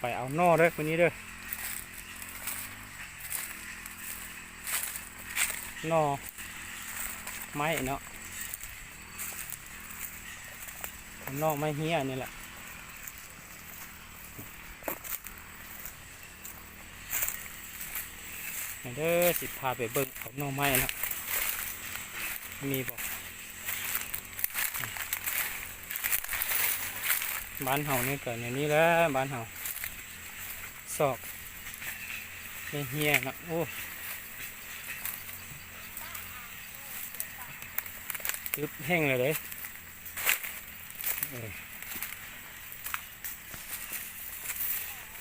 ໄປເອົາໜໍ່ເດີມື້ນີ້ເດີ ໜໍ່ໄມ້ເນາະ ເອົາໜໍ່ໄມ້ເຮ້ຍນີ້ແຫຼະ ເດີ ຊິພາໄປເບິ່ງເອົາໜໍ່ໄມ້ເນາະ ມີບໍ່? ບ້ານເຮົານີ້ກໍແນວນີ້ແຫຼະ ບ້ານເຮົາ ຊອກເຮ້ຍໆເນາະ ໂອ້ ຕຶບແຫ້ງແລ້ວເດ້ ເອີ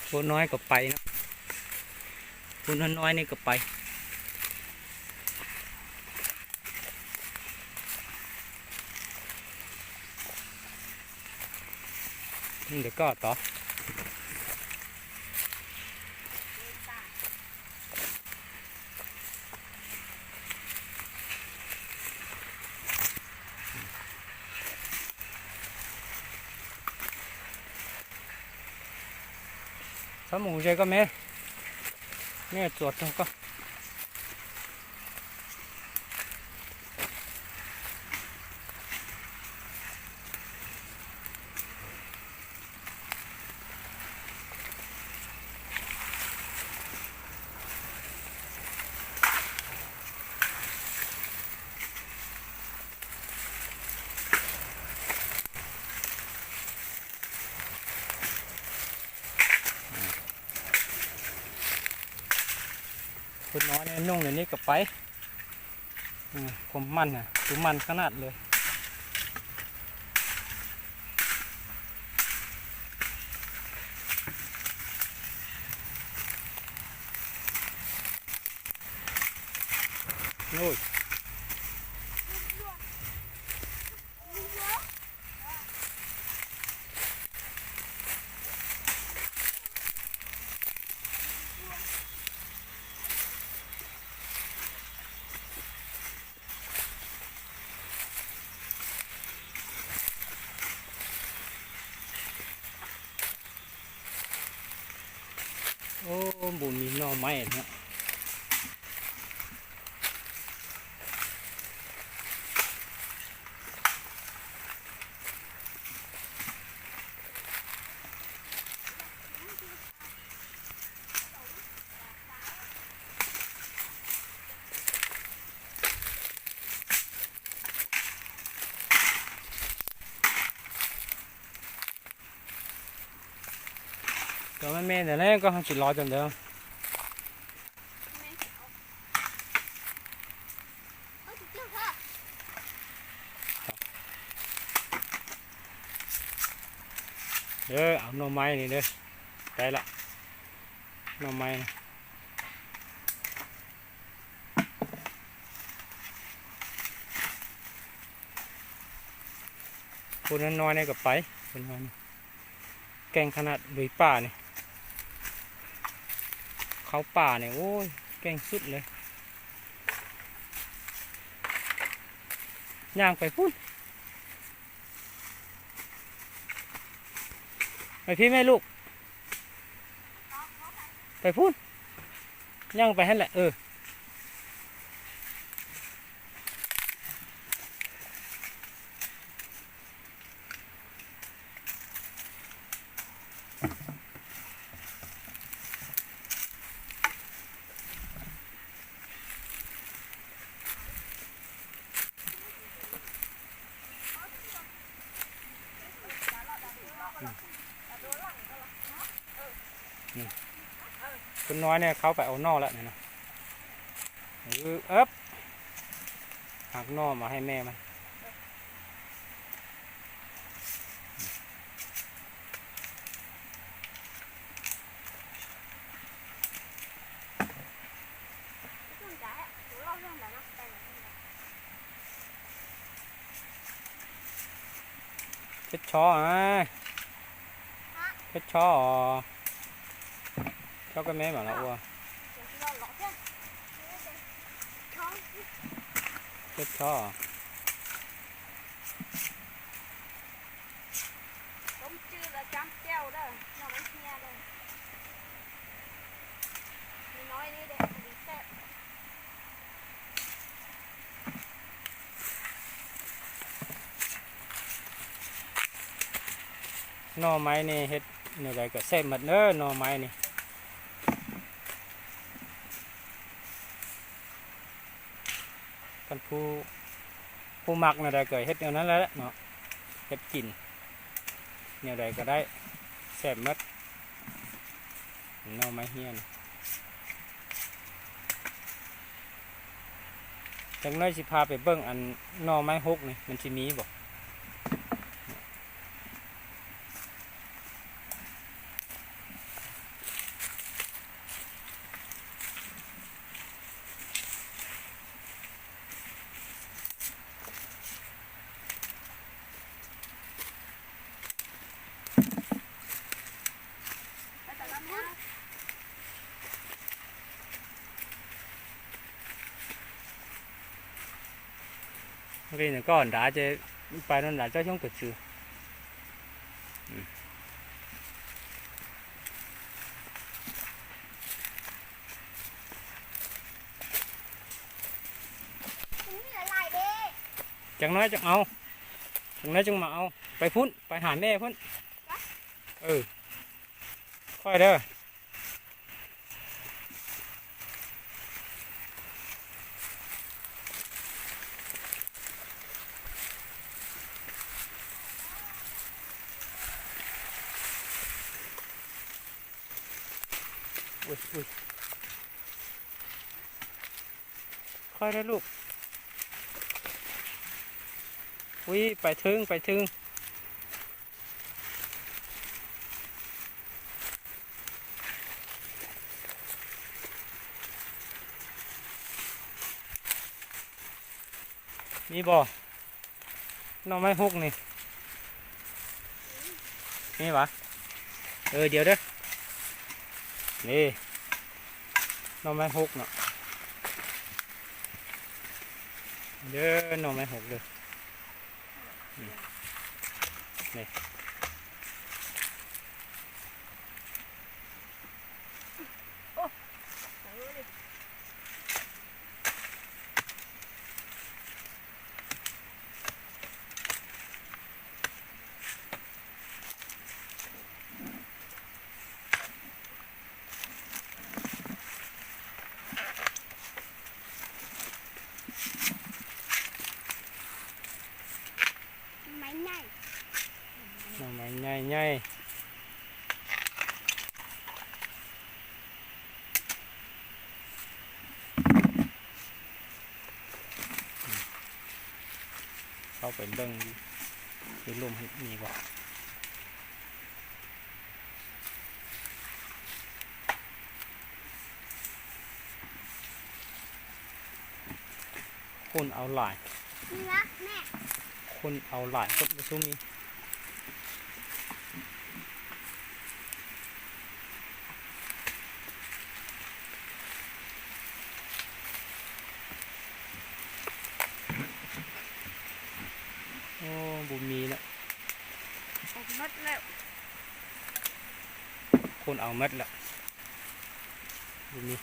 ຜູ້ນ້ອຍກໍໄປເນາະ ຜູ້ນ້ອຍໆນີ້ກໍໄປ ດຽວກໍຕໍ່ ສະໝູໃຈກໍແມ່ ແມ່ຈວດເຈົ້າກໍ ຄົນນ້ອຍນີ້ນຸ່ງດຽວນີ້ກໍໄປ ອືມ ຜົມມັນນະ ຕົວມັນຂະໜາດເລີຍ ໂອ້ຍ. ໂອ້ ບໍ່ມີໜໍ່ໄມ້ເນາະ. ກໍແມ່ນແລ້ວ ກໍເຮົາຊິລໍຈົນເດີ ເດີ ເອົາໜໍ່ໄມ້ນີ້ເດີ ໄດ້ລະ ໜໍ່ໄມ້ນະ. ຄົນນ້ອຍໆນີ້ກໍໄປ ຄົນນ້ອຍນີ້ ແກ່ງຂະໜາດລຸຍປ່ານີ້ ເຂົ້າປ່ານີ້ ໂອ້ຍ ແກ່ງສຸດເລີຍ ຍ່າງໄປພຸ້ນ. ໄປພີ້ແມ່ລູກ ໄປພຸ້ນ ຍ່າງໄປຫັ້ນແຫຼະ ເອີ. ອືມ ນີ້ ຄົນນ້ອຍນີ້ເຂົ້າໄປເອົາໜໍ່ແລ້ວນີ້ນະ ເອີ ເອິບ ຫັກໜໍ່ມາໃຫ້ແມ່ມັນ. ເພັດຊໍ ເພັດຊໍ ຊໍກະແມ່ມາລະ ໂອ ເພັດຊໍ. ຕົ້ມຈືດລະຈ້ຳແຈ່ວເດີ ໜໍ່ໄມ້ເຮ້ຍເດີ. ໜໍ່ໄມ້ນີ້ເຮັດແນວໃດກໍແຊບໝົດເດີ ໜໍ່ໄມ້ນີ້. ຄັນຜູ້ ຜູ້ມັກແນວໃດກໍເຮັດແນວນັ້ນແຫຼະເນາະ ເຮັດກິນແນວໃດກໍໄດ້ ແຊບໝົດ ໜໍ່ໄມ້ເຮຍ. ຈັກໜ້ອຍຊິພາໄປເບິ່ງອັນໜໍ່ໄມ້ຫົກນີ້ ມັນຊິມີບໍ່? ຈັກໜ້ອຍຈັ່ງເອົາ ຈັກໜ້ອຍຈຶ່ງມາເອົາ. ໄປພຸ້ນ ໄປຫາແມ່ພຸ້ນ. ເອີ ຄ່ອຍເດີ. ອຸ້ຍ ອຸ້ຍ ຄ່ອຍເດີລູກ. ອຸ້ຍ ໄປເທິງ ໄປເທິງ. ມີບໍ່? ໜໍ່ໄມ້ຫົກນີ້ ມີຫວາ? ເອີ ດຽວເດີ ນີ້ ໜໍ່ໄມ້ຫົກເນາະ ເດີ ໜໍ່ໄມ້ຫົກເດີ ນີ້ ນີ້. ໄມ້ໃຫຍ່ ໜໍ່ໄມ້ໃຫຍ່ໆ. ເຂົ້າໄປເບິ່ງຢູ່ ຢູ່ລຸ່ມຫັ້ນມີບໍ່? ຄົນເອົາຫຼາຍ ນີ້ລະແມ່ ຄົນເອົາຫຼາຍ ຄົນບໍ່ຊຸມອີກ. ໂອ້ ບໍ່ມີເນາະ ອອກໝົດແລ້ວ ຄົນເອົາໝົດແລ້ວ ບໍ່ມີ.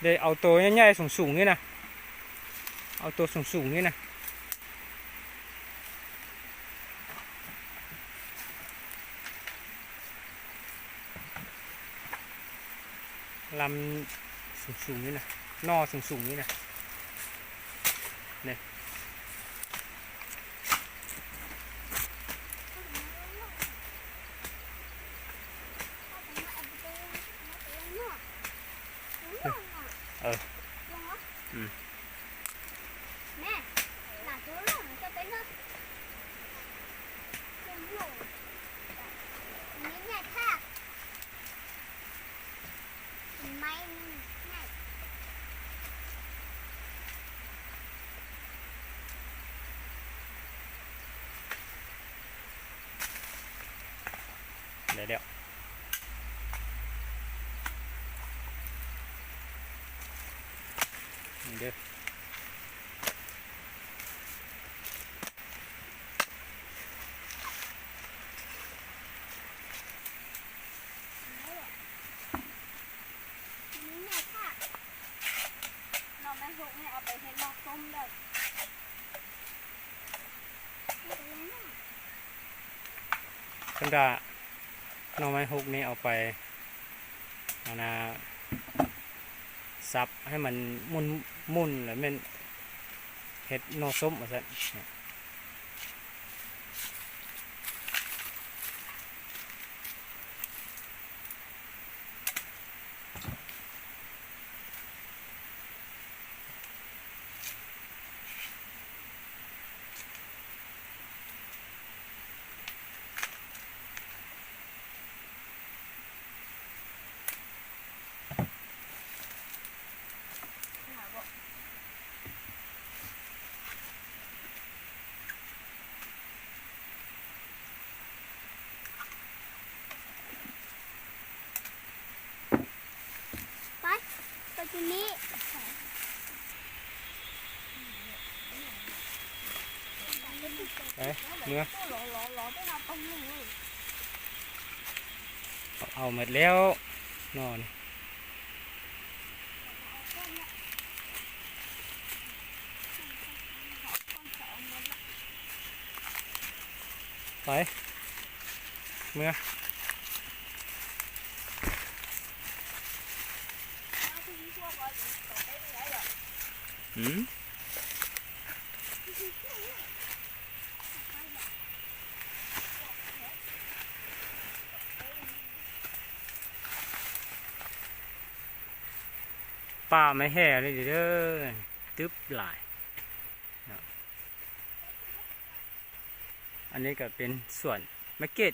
ເດ້ ເອົາໂຕໃຫຍ່ໆ ສູງໆ ນີ້ນະ ເອົາໂຕສູງໆ ນີ້ນະ. ລຳສູງໆ ນີ້ນະ ໜໍ່ສູງໆ ນີ້ນະ ນີ້. ເອີ ອືມ. ໄດ້ແລ້ວ ນີ້ເດີ. ຄັນວ່າໜໍ່ໄມ້ຫົກນີ້ເອົາໄປ ອັນນ່າ ສັບໃຫ້ມັນໝຸ່ນໆ ແລ້ວແມ່ນເຮັດໜໍ່ສົ້ມວ່າຊັ້ນ. ໄປ ໄປກິນນີ້ ໄປ ເມືອ ເອົາໝົດແລ້ວ ໜໍ່ນີ້. ໄປ ເມືອ ອືມ. ປ່າໄມ້ແຫ່ນີ້ເດີ ຕຶບຫຼາຍເນາະ. ອັນນີ້ກໍເປັນສວນມະເກັດ.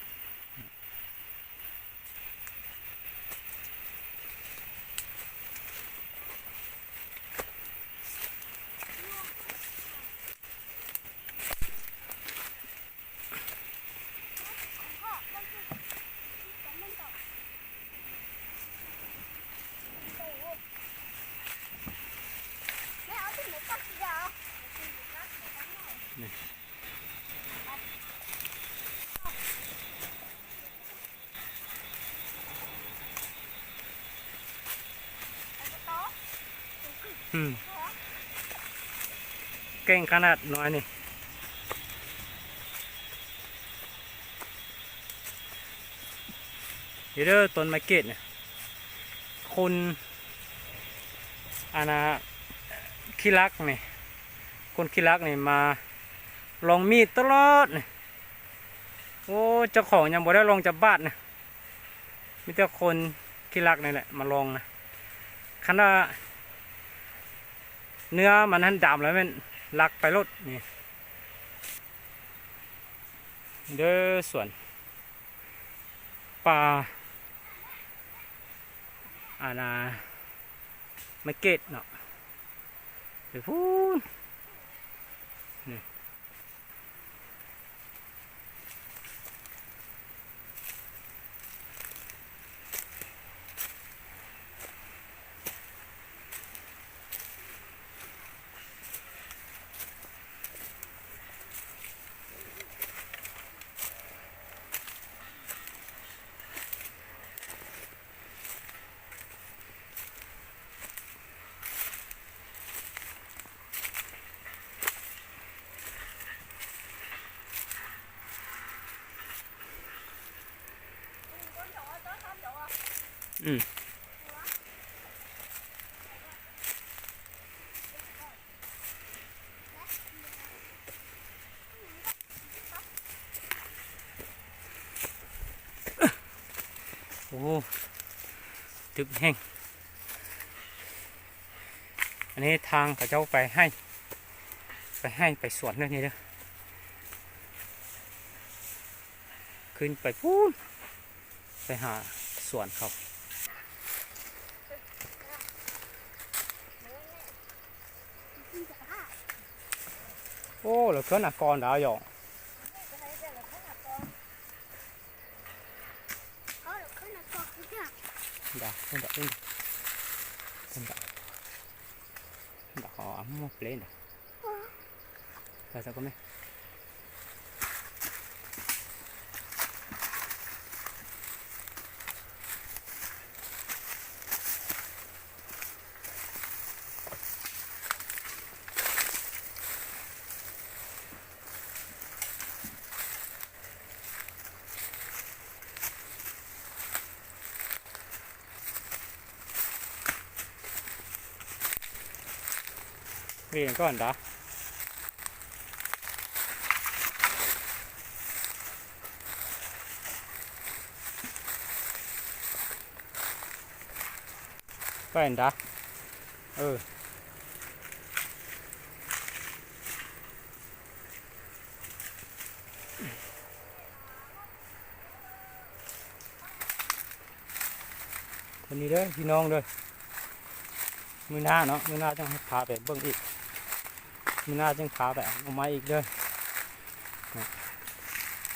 ອືມ ເກັ່ງຂະໜາດນ້ອຍນີ້ ນີ້ເດີ ຕົ້ນໄມ້ເກັດນີ້ ຄົນ ອັນນ່າ ຂີ້ລັກນີ້ ຄົນຂີ້ລັກນີ້ມາລອງມີດຕະຫຼອດນີ້. ໂອ້ ເຈົ້າຂອງຍັງບໍ່ໄດ້ລອງຈັກບາດນະ ມີແຕ່ຄົນຂີ້ລັກນີ້ແຫຼະມາລອງນະ. ຄັນວ່າເນື້ອມັນຫັ້ນດຳແລ້ວແມ່ນລັກໄປໂລດນີ້. ເດີສວນປ່າ ອັນນ່າ ມະເກັດເນາະ ໄປພຸ້ນນີ້. ອືມ ໂອ້ ຕຶບແຮງ. ອັນນີ້ທາງເຂົາເຈົ້າໄປໄຮ່ ໄປໄຮ່ໄປສວນເດີນີ້ເດີ ຂຶ້ນໄປພຸ້ນ ໄປຫາສວນເຂົາ. ໂອ້ ລະເຄື່ອນອາກອນດາວຢອງ ດາ ເພິ່ນດາ ເພິ່ນດາ ເພິ່ນດາ ດາ ເຂົາເອົາມາເປເນາະ. ໄປຊະກໍແມ່. ໂ ປ່ຽນກ່ອນດາ ໄປອັນດາ ເອີ ວັນນີ້ເດີພີ່ນ້ອງເດີ ມື້ໜ້າເນາະ ມື້ໜ້າຈັ່ງພາໄປເບິ່ງອີກ ມື້ໜ້າຈຶ່ງພາໄປເອົາໜໍ່ໄມ້ອີກເດີ.